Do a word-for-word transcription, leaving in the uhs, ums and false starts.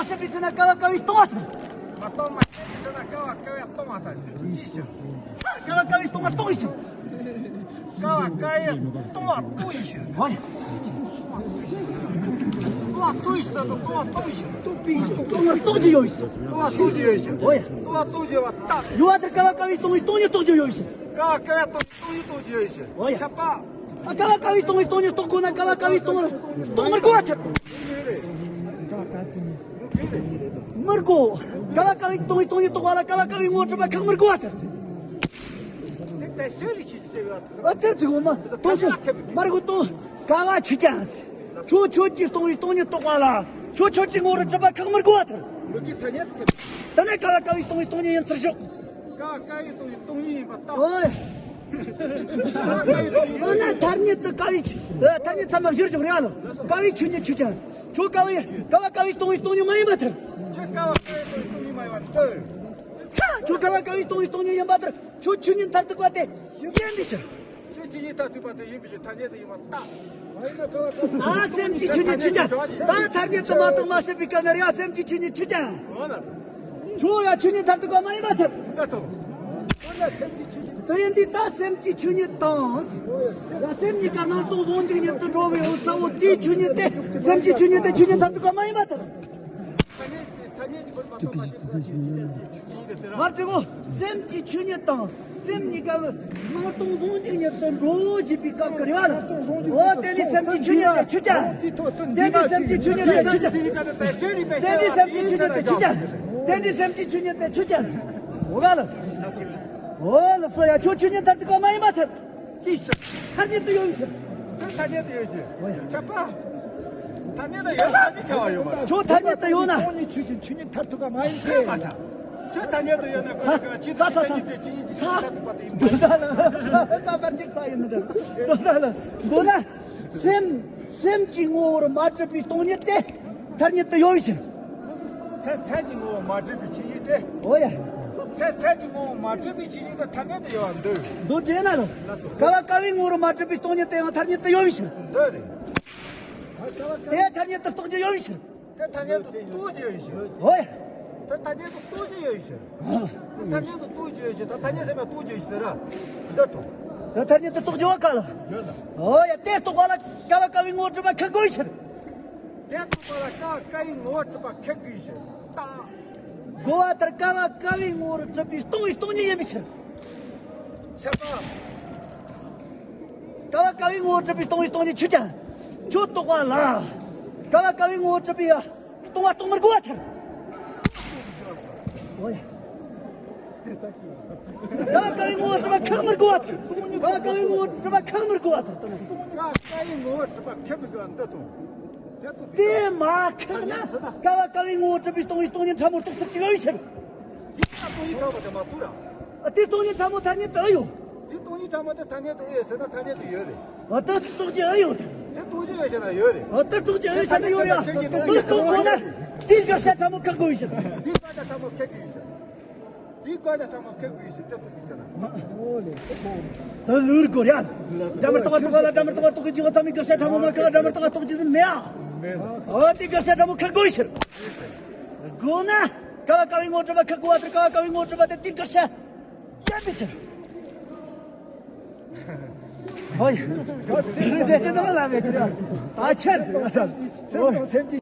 མ་བཤད་པའི་ཚེ་ན་ཀ་བ་ཀ་བའི་སྟོང་བ་ཐལ། མ་གཏོགས་མ་བཤད་པའི་ཚེ་ན་ཀ་བ་ཀ་བའི་སྟོང་བ་ཐལ། ཅི་ཞིག་ཀ་བ་ཀ་བའི་སྟོང་བ་སྟོང་ཞིག་ཀ་བ་ཀ་བའི་སྟོང་བ་སྟོང་ཞིག་ཧོ་ཡ། ཀ་བ་སྟོང་ཞིག་ད་དུང་ཀ་བ་སྟོང་ཞིག་སྟོང་པའི་ཞིག་སྟོང་བ་སྟོང་ཞིག་ཡོད་ཞིག་ཀ་བ་སྟོང་ཞིག་ཡོད་ཞིག་ཧོ་ཡ། ཀ་བ་སྟོང་ཞིག་ཡོད་པ་ད། ཡོད་པ་ཐལ། ཀ་བ་ཀ་བའི་སྟོང་ཞིག་སྟོང་ཉིད་རྟོགས་རྒྱུ་ཡོད་ཞིག་ཀ་བ་ཀ་བའི་སྟོང་ཞིག་སྟོང་ཉིད་རྟོགས་རྒྱུ་ཡོད་ཞིག་ཧོ་ཡ། ཆད་པ། ཨ་ཀ་བ་ཀ་བའི་སྟོང་ཉིད་སྟོང་ཉིད་རྟོགས་དགོས་ན་ཀ་བ་ཀ་བའི་སྟོང་སྟོང་མི་དགོས་པ་ཐལ། མི་དགོས། ཀ་བ་ཀ་བའི་སྟོང་ཉིད་སྟོང་ཉིད་རྟོགས་པ་ལ་ཀ་བ་ཀ་བའི་ངོ་བོ་གྲུབ་པ་ཁག་མི་དགོས་པ་ཐལ། ཨ་དེ་ཚིག་འོ་མ་སྟོང་ཞིག་མ་རེད་གོ་སྟོང་། ཀ་བ་ཆོས་ཅན། ཁྱོད་ཁྱོད་ཀྱི་སྟོང་ཉིད་སྟོང་ཉིད་རྟོགས་པ་ལ་ཁྱོད་ཁྱོད་ཀྱི་ངོ་བོ་གྲུབ་པ་ཁག་མི་དགོས་པ་ཐལ། ད་ནི་ཀ་བ་ཀ་བའི་སྟོང་ཉིད་སྟོང་ཉིད་ཡིན་ཚུལ་ཞོག་ཀ་ཀ་བའི་སྟོང་ཉིད་སྟོང་ཉིད་ཡིན་པ་ལྟ། ཨོ། ཡང་ན་ཐ་སྙད་དུ་ཀ་བའི་ཆོས། ཨ་ཐ་སྙད་ཚང་མ་བཞིར་འཇོག་རེད་ཨ་ལོ། ཀ་བའི་ཆོས་ཉིད་ཆོས་ཅན། ཁྱོད་ཀ་བའི་ཀ་བ་ཀ་བའི་སྟོང་ཉིད་སྟོང་ཉིད་མ་ཡིན་པ་ཐལ། ཁྱོད་ཀ་བ་ཀ་བའི་སྟོང་ཉིད་སྟོང་ཉིད་མ་ཡིན་པ་ལྟ། ཁྱོད་ཀ་བ་ཀ་བའི་སྟོང་ཉིད་སྟོང་ཉིད་ཡིན་པ་ལྟར་ཁྱོད་ཆོས་ཉིད་མཐར་ཐུག་པ་དེ་ཡིན་པའི་ཕྱིར། ཁྱོད་ཆོས་ཉིད་མཐར་ཐུག་པ་དེ་ཡིན་པའི་ཕྱིར་ཐ་སྙད་དུ་ཡིན་པ་ལྟ། ཨ་སེམས་ཀྱི་ཆོས་ཉིད་ཆོས་ཅན། ད་ཐ་སྙད་དུ་མ་གཏོགས་མ་བཤད་པའི་སྐབས་ན་རེད་ཨ་སེམས་ཀྱི་ཆོས་ཉིད་ཆོས་ཅན། ཁྱོད་ཡང་ཆོས་ཉིད་མཐར་ཐུག་པ་མ་ཡིན་པ་ཐལ། དེ་ཡིན་དུས་ད་སེམས་ཀྱི་ཆོས་ཉིད་དང་། ཡང་སེམས་གཉིས་ཀ་སྣང་སྟོང་ཟུང་འཇུག་ཉིད་དུ་འགྲོ་བའི་འོད་གསལ་བོ་དེའི་ཆོས་ཉིད་དེ་སེམས་ཀྱི་ཆོས་ཉིད་དེ་ཆོས་ཉིད་མཐར་ཐུག་པ་མ་ཡིན་པ་ཐལ། ཐ་སྙད་ཀྱི་ཐ་སྙད་ཀྱི་སྒོ་ནས་མ་གཏོགས་མ་ཤེས་པའི་སྐབས་ཀྱི་ཆོས་ཉིད་དེ་ཟེར་ར། ང་ཚོས་སེམས་ཀྱི་ཆོས་ཉིད་དང་སེམས་གཉིས་ཀ་ལ་སྣང་སྟོང་ཟུང་འཇུག་ཉིད་དུ་འགྲོ་བཞིན་པའི་སྐབས་ཀྱི་རེ་བ་ལ། འོ་དེ་ནི་སེམས་ཀྱི་ཆོས་ཉིད་དེ་ཆོས་ཅན། དེ་ནི་སེམས་ཀྱི་ཆོས་ཉིད་དེ་ཆོས་ཅན། དེ་ནི་སེམས་ཀྱི་ཆོས་ཉིད་དེ་ཆོས་ཅན། དེ་ནི་སེམས་ཀྱི་ཆོས་ཉིད་དེ་ཆོས་ཅན། འོ་ག་ལ། འོ་ལ་སོ་ཡ་ཁྱོད་ཆོས་ཉིད་མཐར་ཐུག་པ་མ་ཡིན་པ་ཐལ། ཅི་ཞིག་ཐ་སྙད་དུ་ཡོད་ཞིག་ཁྱོད་ཐ་སྙད་དུ་ཡོད་ཞིག་ཆད་པ། ཐ་སྙད་དུ་ཡོད་ན་ཅི་བྱ་བ་ཡོད་པ། ཁྱོད་ཐ་སྙད་དུ་ཡོད་ན། སྟོང་ཉིད་ཆོས་ཅན་ཆོས་ཉིད་མཐར་ཐུག་པ་མ་ཡིན་ཏེ། ཁྱོད་ཐ་སྙད་དུ་ཡོད་ན་ཁོ་ལ་ཁྱོད་ཅི་ཐ་སྙད་དུ་ཡོད་ཅི་ཉིད་ཅི་ཉིད་མཐར་ཐུག་པ་དེ་ཡིན་པ། ད་ལ་ད་པར་ཅིག་ཚ་ཡིན་ནི་འདྲ། ད་ལ་མདོར་ན་སེམས་སེམས་ཀྱི་ངོ་བོར་མ་གྲུབ་པའི་སྟོང་ཉིད་དེ་ཐ་སྙད་དུ་ཡོད་ཞིང་། ཚད་ཚད་ཀྱི་ངོ་བོ་མ་གྲུབ་པའི་ཆོས་ཉིད་དེ། འོ་ཡ། ཚད་ཚད་ཀྱི་ངོ་བོ་མ་གྲུབ་པའི་ཆོས་ཉིད་དེ་ཐ་སྙད་དུ་ཡོད་པར་འདོད། འདོད་དེ་ན་ལ། ཀ་བ་ཀ་བའི་ངོ་བོར་མ་གྲུབ་པའི་སྟོང་ཉིད་དེ་ཡང་ཐ་སྙད་དུ་ཡོད་ཞིང་། འདོད་རེད། དེ་ཐ་སྙད་དུ་རྟོགས་རྒྱུ་ཡོད་ཞིང་། དེ་ཐ་སྙད་དུ་རྟོགས་རྒྱུ་ཡོད་ཞིང་། འོ་ཡ། དེ་ཐ་སྙད་དུ་རྟོགས་རྒྱུ་ཡོད་ཞིང་། དེ་ཐ་སྙད་དུ་རྟོགས་རྒྱུ་ཡོད་ཞིང་། ད་ཐ་སྙད་ཟེར་བ་རྟོགས་རྒྱུ་ཡོད་ཞིང་ཟེར་ར། འདི་ལྟར་དང་། དེ་ཐ་སྙད་དུ་རྟོགས་རྒྱུ་བ་ག་ལ། ཡོད་ལ། འོ་ཡ་དེ་རྟོགས་པ་ལ་ཀ་བ་ཀ་བའི་ངོ་བོར་གྲུབ་པ་ཁག་དགོས་ཞིང་། དེ་རྟོགས་པ་ལ་ཀ་བ་ཀ་བའི་ངོ་བོར་གྲུབ་པ་ཁག་དགོས་ཞིང་། རྟགས། གོ་བ་ལྟར་ཀ་བ་ཀ་བའི་ངོ་བོར་གྲུབ་པའི་སྟོང་བའི་སྟོང་ཉིད་ཡིན་པའི་ཕྱིར། ཁྱད་པར། ཀ་བ་ཀ་བའི་ངོ་བོར་གྲུབ་པའི་སྟོང་བའི་སྟོང་ཉིད་ཆོས་ཅན། ཁྱོད་རྟོགས་པ་ལ། ཀ་བ་ཀ་བའི་ངོ་བོར་གྲུབ་པའི་སྟོང་བ་སྟོང་མི་དགོས་པ་ཐལ། འོ་ཡ། ཀ་བ་ཀ་བའི་ངོ་བོར་གྲུབ་པ་ཁག་མི་དགོས་པ་ཐལ། ཀ་བ་ཀ་བའི་ངོ་བོར་གྲུབ་པ་ཁག་མི་དགོས་པ་ཐལ། ཀ་བ་ཀ་བའི་ངོ་བོར་གྲུབ་པ་ཁག་མི་དགོས་པ་འདི་དང་། དེ་མ་ཁེགས་ན་ཀ་བ་ཀ་བའི་ངོ་བོ་གྲུབ་པའི་སྟོང་ཉིད་སྟོང་ཉིད་ཕྲ་མོ་རྟོགས་ཐུབ་ཀྱི་ཡོད་ཕྱིར། དེ་ལ་སྟོང་ཉིད་ཕྲ་མོ་དེ་མ་གཏོགས་ར། ཨ་དེ་སྟོང་ཉིད་ཕྲ་མོ་ཐ་སྙད་དུ་ཨེ་ཡོད། དེ་སྟོང་ཉིད་ཕྲ་མོ་དེ་ཐ་སྙད་དུ་ཨེ་ཡོད་ཟེར་ན་ཐ་སྙད་དུ་ཡོད་རེད། ཨ་དེ་རྟོགས་ཀྱི་ཨེ་ཡོད་དེ། དེ་རྟོགས་ཀྱི་ཡོད་ཟེར་ན་ཡོད་རེད། ཨ་དེ་རྟོགས་ཀྱི་ཨེ་ཡོད་ཟེར་ན་ཡོད་རེད། ཨ་དེ་རྟོགས་དགོས་ན་དེའི་དགག་བྱ་ཕྲ་མོ་ཁེགས་དགོས་ཡོད་ཕྱིར། དེའི་དགག་བྱ་ཕྲ་མོ་ཁེགས་ཀྱི་ཡོད་ཕྱིར། དེའི་བཀའ་ལ་ཕྲ་མོ་ཁེགས་དགོས་ཞེས་སྐྱབས་ཐུབ་པའི་ཚེ་ན། ད་ལུར་གོ་ར། འདྲ་མི་རྟག་པ་རྟོགས་པ་ལ་འདྲ་མི་རྟག་པ་རྟོགས་ཀྱི་འཇུག་པ་ཚང་མའི་དགག་བྱ་ཕྲ་མོ་མ་ཁེགས་པ་འདྲ་མི་རྟག་པ་རྟོགས་ཀྱི་མེད་ཨ། འོ་དེ་དགག་བྱ་ཕྲ་མོ་ཁེགས་དགོས་ཕྱིར། དགོས་ན། ཀ་བ་ཀ་བའི་ངོ་བོར་གྲུབ་པ་ཁེགས་དགོས་པ་དེར་ཀ་བ་ཀ་བའི་ངོ་བོར་གྲུབ་པ་དེ་དེའི་དགག་བྱ་ཡིན་པའི་ཕྱིར། ཧོ་ཡ། ཟེར་ཏེ་ནོ་ལ་མེད་ཀྱི་ར། ད་ཆེར། སེམས་དང་སེམས་ཀྱི།